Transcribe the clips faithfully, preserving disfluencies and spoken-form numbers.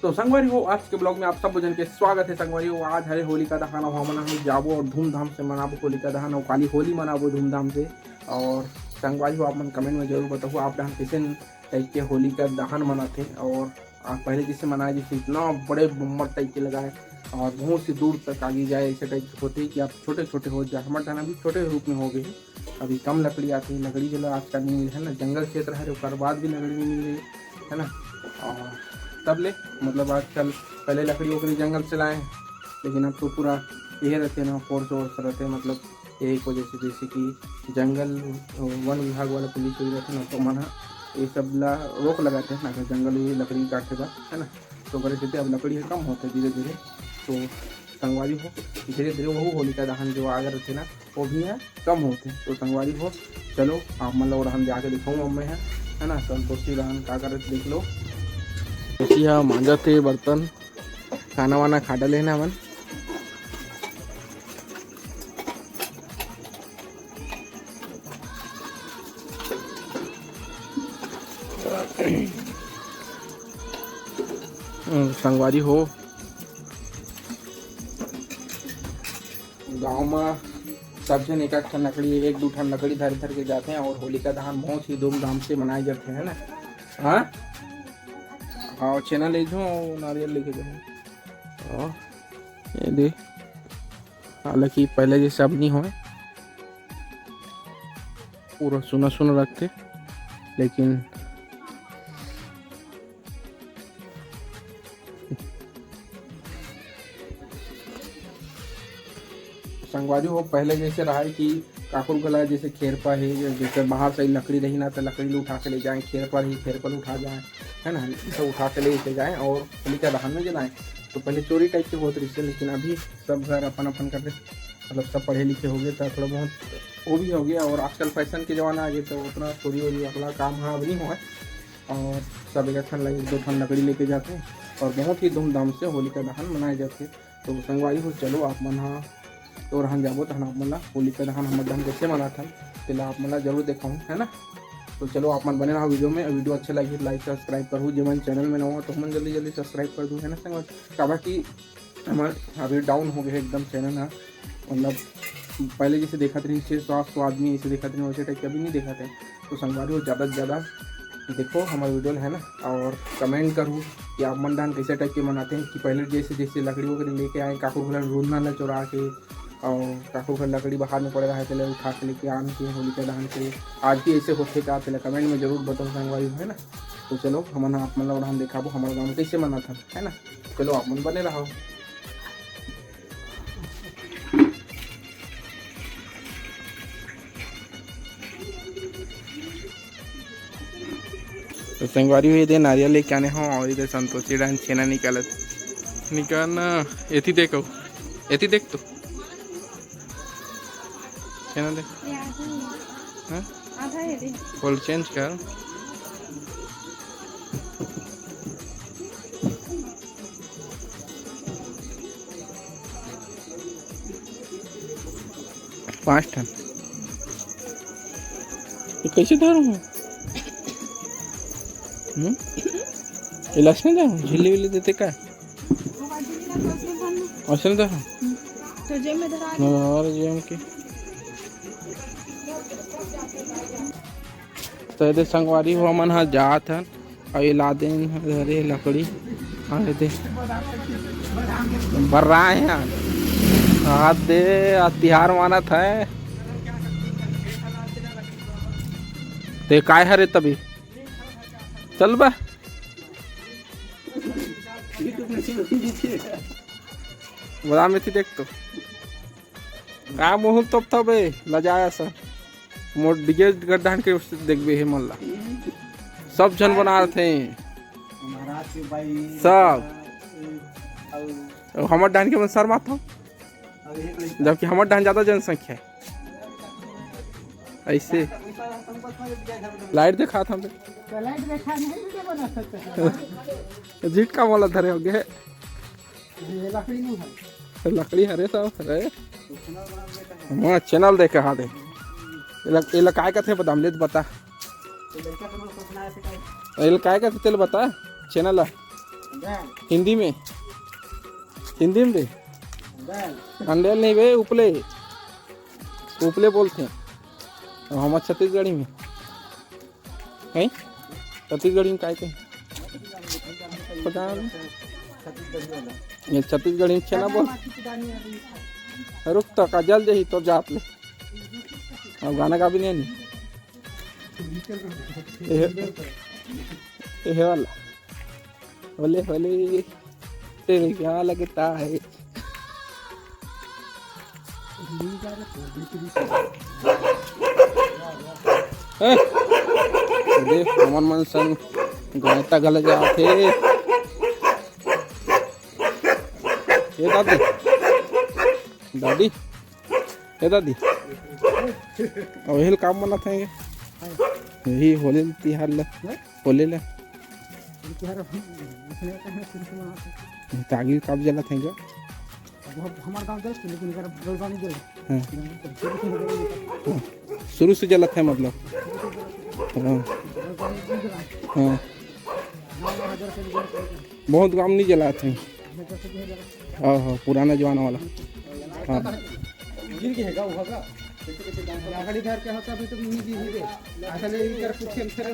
तो संगवारी हो, आज के ब्लॉग में आप सब जन के स्वागत है। संगवारी हो, आज हरे होलिका दहन, अउ हमन ह जाबो और धूमधाम से मनाबो होलिका दहन, और काली होली मनाबो धूमधाम से। और संगवारी हो, आप मन कमेंट में जरूर बताओ, आप डहान कैसे टाइप के होलिका दहन मनाथे, और आप पहले जैसे मनाए, जैसे इतना बड़े बम्मर टाइप के लगाए और बहुत से दूर तक आगे जाए, ऐसे टाइप के होते कि आप छोटे छोटे हो जाए। हमारे डहान अभी छोटे रूप में हो गए हैं, अभी कम लकड़ी आती है, लकड़ी जो आजकल नहीं मिले है ना, जंगल क्षेत्र है, ओकर बाद भी लकड़ी नहीं मिले है ना। और तब ले, मतलब, आजकल, पहले लकड़ी वकड़ी जंगल से लाए, लेकिन अब तो पूरा ये रहते ना, फोर्स वोर्स रहते, मतलब, एक वजह से, जैसे कि जंगल, वन विभाग वाला पुलिस वही रहते ना, तो मन ह ये सब ला रोक लगाते हैं ना, अगर जंगल ये लकड़ी काटे बर, है ना। तो ओकरे सेती अब लकड़ी ह कम होते धीरे धीरे। तो संगवारी हो, धीरे धीरे वहू होलिका दहन जो आगे रहते ना, वो भी है कम होते। तो संगवारी हो, चलो, आप मन ला वो डहान जाके दिखाऊँ अब मैं, है ना, संतोषी डहान का करत देख लो। संतोषी ह मांजत हे बर्तन, खाना वाना खा डाले ना मन। संगवारी हो, गांव में सब झन एक एक ठन लकड़ी, एक दू ठन लकड़ी धर धर के जाते हैं और होलिका दहन बहुत ही धूमधाम से मनाए जाते हैं ना। हाँ, हाँ, छेना ले जाओ, नारियल लेके जाओ। हाँ, ये दे, हालांकि पहले जैसे अब नहीं होए, पूरा सुना सुना रखते, लेकिन संगवारी हो, पहले जैसे रहा है कि काकुर गला जैसे खेरपा है, जैसे बाहर से लकड़ी रही ना, तो लकड़ी उठा के ले जाए, खेरपा रही, खेरपा उठा जाए, है ना, तो उठा के लेके जाए और होलिका दहन में जलाए। तो पहले चोरी टाइप के होत रहिस, लेकिन अभी सब घर अपन अपन कर, मतलब, सब पढ़े लिखे हो गए, तो थोड़ा बहुत वो भी हो गया। और आजकल फैशन के जमाना आ गया, तो उतना चोरी वोरी वाला काम हाँ अब नहीं हुआ है। और सब एक ठन लग-, दो ठन लकड़ी लेके जाते हैं और बहुत ही धूमधाम से होलिका दहन मनाए जाते। तो संगवारी हो, चलो, आप मन हा तो रहन जाबो, तहन आप मन ला होलिका दहन हमर दहन कैसे मनाथन, तेला आप मन ला जरूर देखाऊँ, है ना। तो चलो, आप मन बने रहो वीडियो में। वीडियो अच्छा लगी तो लाइक सब्सक्राइब करहू, जे मन चैनल में नवा हो तो हमन जल्दी जल्दी सब्सक्राइब कर दू, है ना संगवारी। काबर कि हमर अभी डाउन हो गए एकदम चैनल हा, मतलब, पहले जैसे देखत रही, छः सौ आठ सौ आदमी ऐसे देखत रही, वैसे टाइप के अभी नहीं देखत है। तो संगवारी हो, ज़्यादा से ज़्यादा देखो हमारे वीडियो, है ना, और कमेंट करो कि आप मन डाहन कैसे टाइप के मनाते हैं कि पहले जैसे जैसे लकड़ी वगैरह लेके आए, काकुर घला रूंधना ला चुरा के, और काकुर घर लकड़ी बाहर में पड़े रहा, तेला उठा के लेके आन के होलिका दहन के, आज भी ऐसे होते का, तेला कमेंट में जरूर बताओ संगवारी हो, है ना। तो चलो, हमन आप मन ला उड़ान दिखाबो, हमारे गाँव में कैसे मनाथन, है ना। चलो, आप मन बने रहो। तो संगवारी हो, ये दे नारियल लेके आने हो और इधर संतोषी डाहन छेना निकालत, निकालना, एती देखो, एती देख तो, छेना देख। हाँ? आधा ये दे। बोल, चेंज कर। पाँच ठन। ये कैसे धरूँ मैं? हम्म? ये लक्ष्मी धरूँ? झिल्ली विल्ली देते का? असल धरूँ? तो जेब में धरा दे। और जेब के। तो ये दे संगवारी हो, हमन ह जात हन। अउ ये लादेन धरे लकड़ी। हाँ, ये दे। बर्राए हैं। हाथ दे, आज तिहार मानत है। ते काय हरे तभी? चल बा। बदाम एती देख तो। का मुँह तोपथव बे, लजाया सा। मोर डीजे गड्ढान के देखबे हे मन ला। सब झन बनात हे। महाराज के भाई सब। अउ अउ हमर डाहन के मन शर्माथव। अउ एक लइका। जबकि हमर डाहन ज्यादा जनसंख्या हे। ऐसे। लाइट देखात हन बे। तो लाइट देखा नहीं, वीडियो बना सकते हैं। झिटका वाला धरे हो गए। ये लकड़ी नहीं है। लकड़ी हरे सब हरे। हमारा चैनल देख कहा दे। एला, एला काय कथे बदाम ले बता। एला काय कथे तेल बता। चैनल ला। हिंदी में, हिंदी में बे। अंडेल नहीं बे, उपले, उपले बोलथे। अब हमर छत्तीसगढ़ी में, हैं? छत्तीसगढ़ी में काय कही? पता नहीं। ये छत्तीसगढ़ी में छेना बोल। रुक तो, का जल जही तो जात ले। अब गाना गा भी नहीं आनी। ये, ये वाला। होले होले तेरे क्या लगता है? ए, देख, हमन मन संग गाय तक घला जात हे। ए दादी, दादी, ए दादी, अब यही काम बनात हे, यही होले तिहार ला। होले ला। ये तिहार हम उसने कहा शुरू से मनाते हैं। तागी कब जलत हे जो? अब हम, हमारे गांव जलते, लेकिन अगर बड़े गांव नहीं जलते। हाँ। शुरू से जलत हे मतलब। हाँ। हाँ। बहुत गांव नहीं जलात हे। हाँ, हाँ, पुराना जमाना वाला। हाँ। गिर गए का, वो का? गाड़ी घर के होता भी तो नहीं गिर गए। ऐसा नहीं कर कुछ हम फिर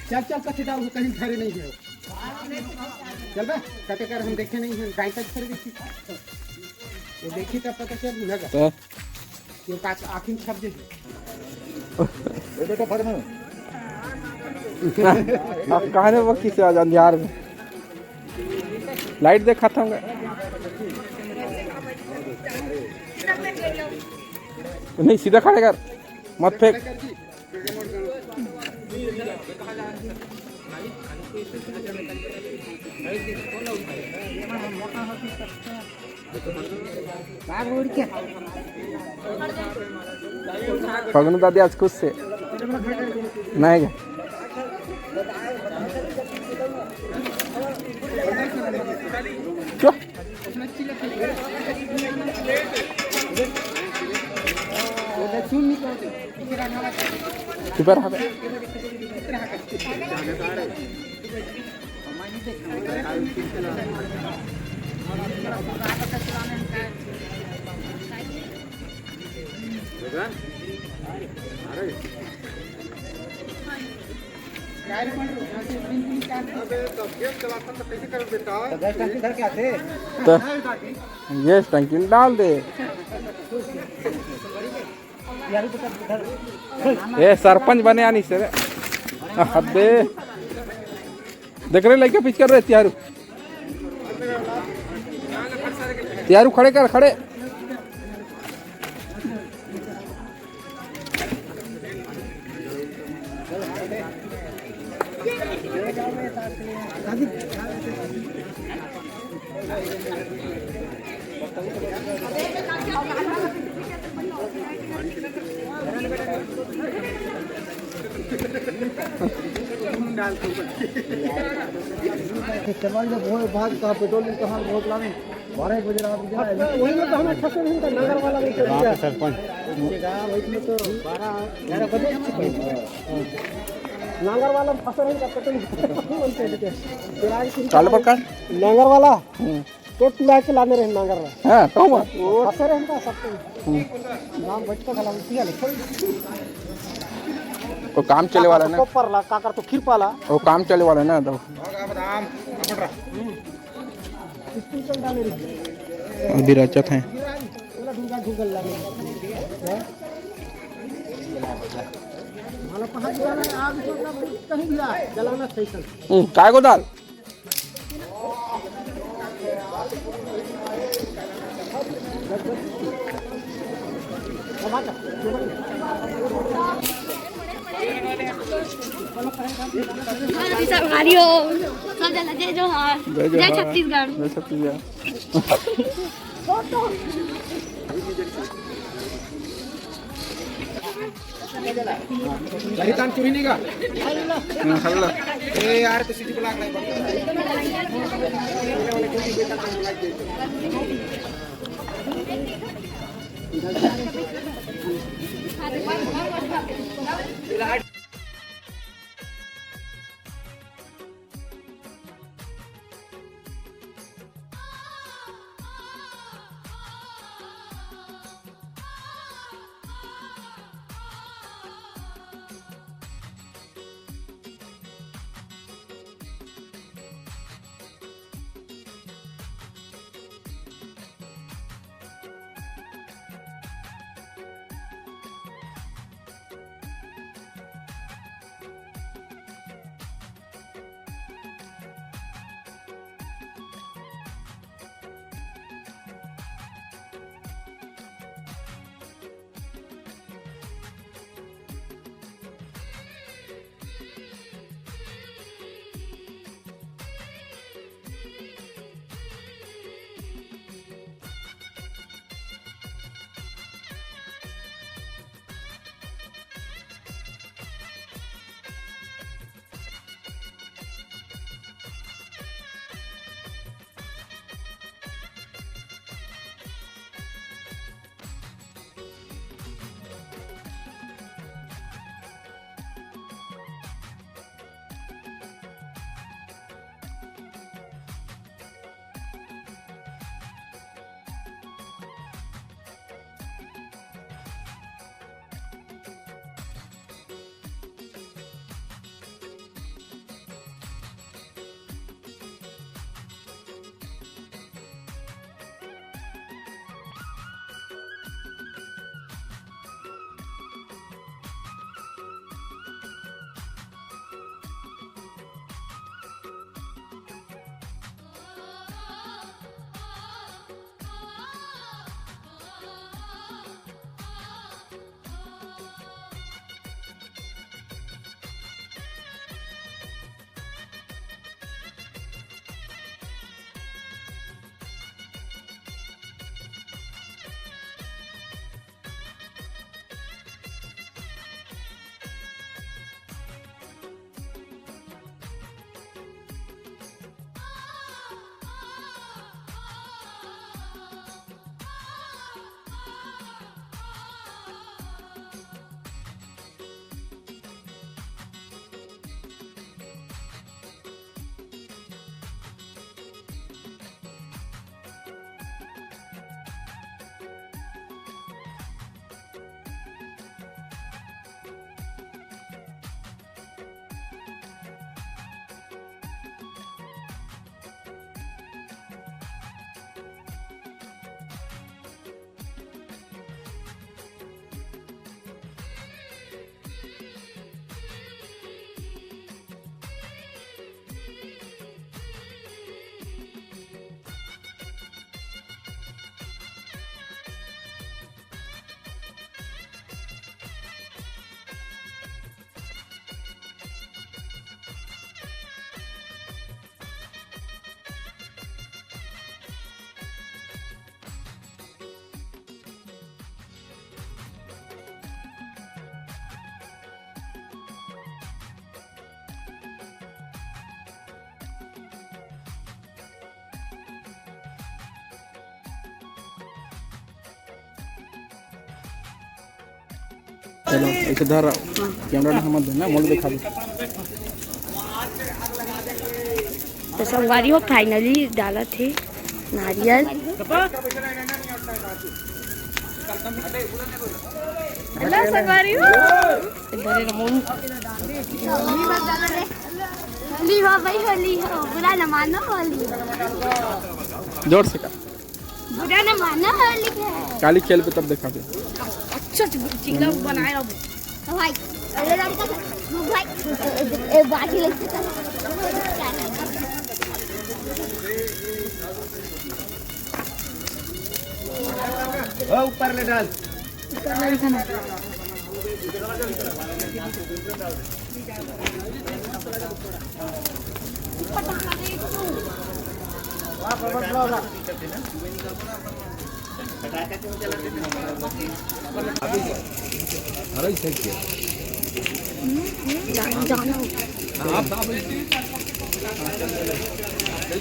चल, चल, कथे डाल, कहीं धरे नहीं गए। चल बे, कथे कर हम देखे नहीं हैं, गाय तक फिर देखी। ये देखी तब पता चल ना का। तो? ये पास आखिन छप जे। ये बेटा भर में। आप कहाँ ने वो किसे आज अंधियार में? लाइट देखा था मैं। नहीं, सीधा खड़े कर, मत फेंक। फगनू दादी आज खुश से नहीं गे। चुप। चुप रहा बे। अबे, तो गेम चलाता तो कैसे कर बेटा? तो गैस टंकी धर के आते। तो गैस टंकी में डाल दे। ए, सरपंच बने आनी से रे। हद दे। देख रहे लड़के पिच कर रहे, तिहारू। तिहारू खड़े कर, खड़े। इस्तेमाल जब हो भाग का पेट्रोल कहाँ बहुत लाने बारह एक बजे रात में। वही में तो हम अच्छा से नहीं था, नगर वाला नहीं कर दिया। सरपंच। वही में तो बारह ग्यारह बजे अच्छी पड़ी। नांगर वाला फसल है, कब तक नहीं बनते हैं। फिर आगे फिर काले पर का? नांगर वाला। हम्म। तो तुड़ा के लाने रहे नांगर वाला। हाँ, तो हुआ। फसल है इनका सब कुछ। हम्म। नाम बच तो गला उठी है, लेकिन वो काम चले वाला है ना। ऊपर ला, काकर तो खिर पाला। वो काम चले वाला है ना, तो। अभी रचत हैं। हम्म, काय को दाल? सब हमारी हो, सब जला, जय जोहार, जय जय जोहार। छत्तीसगढ़। जय छत्तीसगढ़। ललितान चुरी नहीं का? हम्म, हल्ला। ए यार, तो सिटी ब्लॉक नहीं पड़ता। चलो, ऐसे धर, कैमरा ला मत देना, मोल दिखा दे। तो संगवारी हो, finally डालत हे नारियल। हेलो संगवारी हो। इधर ही रमोन। होली हो भाई, होली हो, बुरा न मानो, होली। जोर से का। बुरा न मानो, होली है। काली खेल पे तब देखा दे। अच्छा चिल्ला बनाए अब। तो भाई, अरे लड़का, वो भाई, ए, बाटी लेके चल। ओ, ऊपर ले डाल। अरे, सही किया।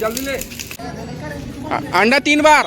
जल्दी ले। अ-, अंडा तीन बार।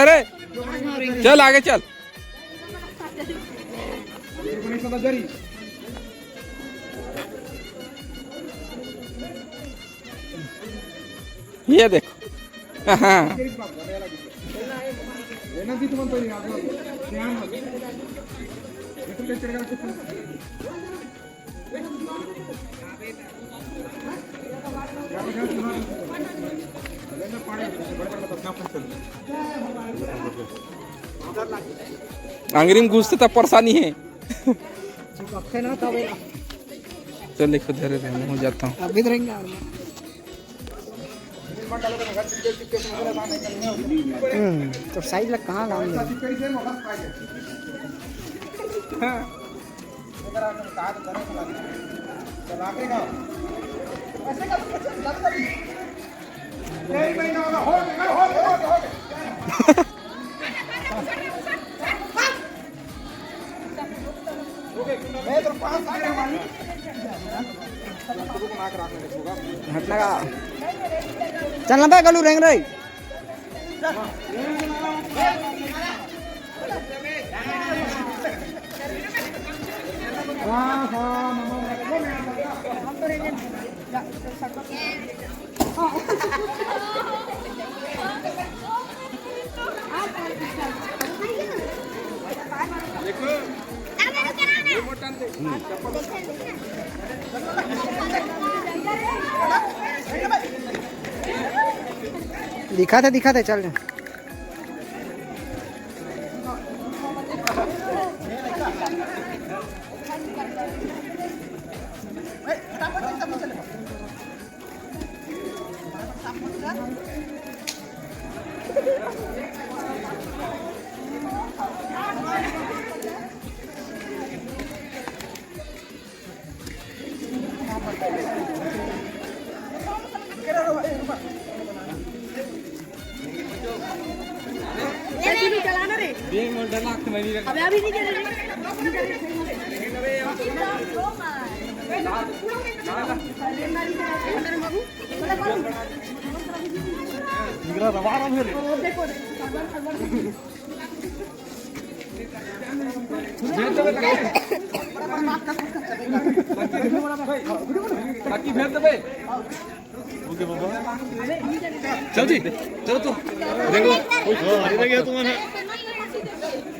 अरे, चल आगे चल। ये देखो। हाँ। अंगरी में घुसते तब परेशानी है। चिपकते ना तब। चल, देखो, धरे रहे, मैं हो जाता हूँ। अभी तो रहेंगे। हम्म, तो साइज लग कहाँ लाऊंगा? हटना का। चल ना बे, गलू रेंग रही। दिखा थे, दिखा थे, चल। चल जी, चलो तो। देखो। हाँ, ये देखिए तुम्हारा।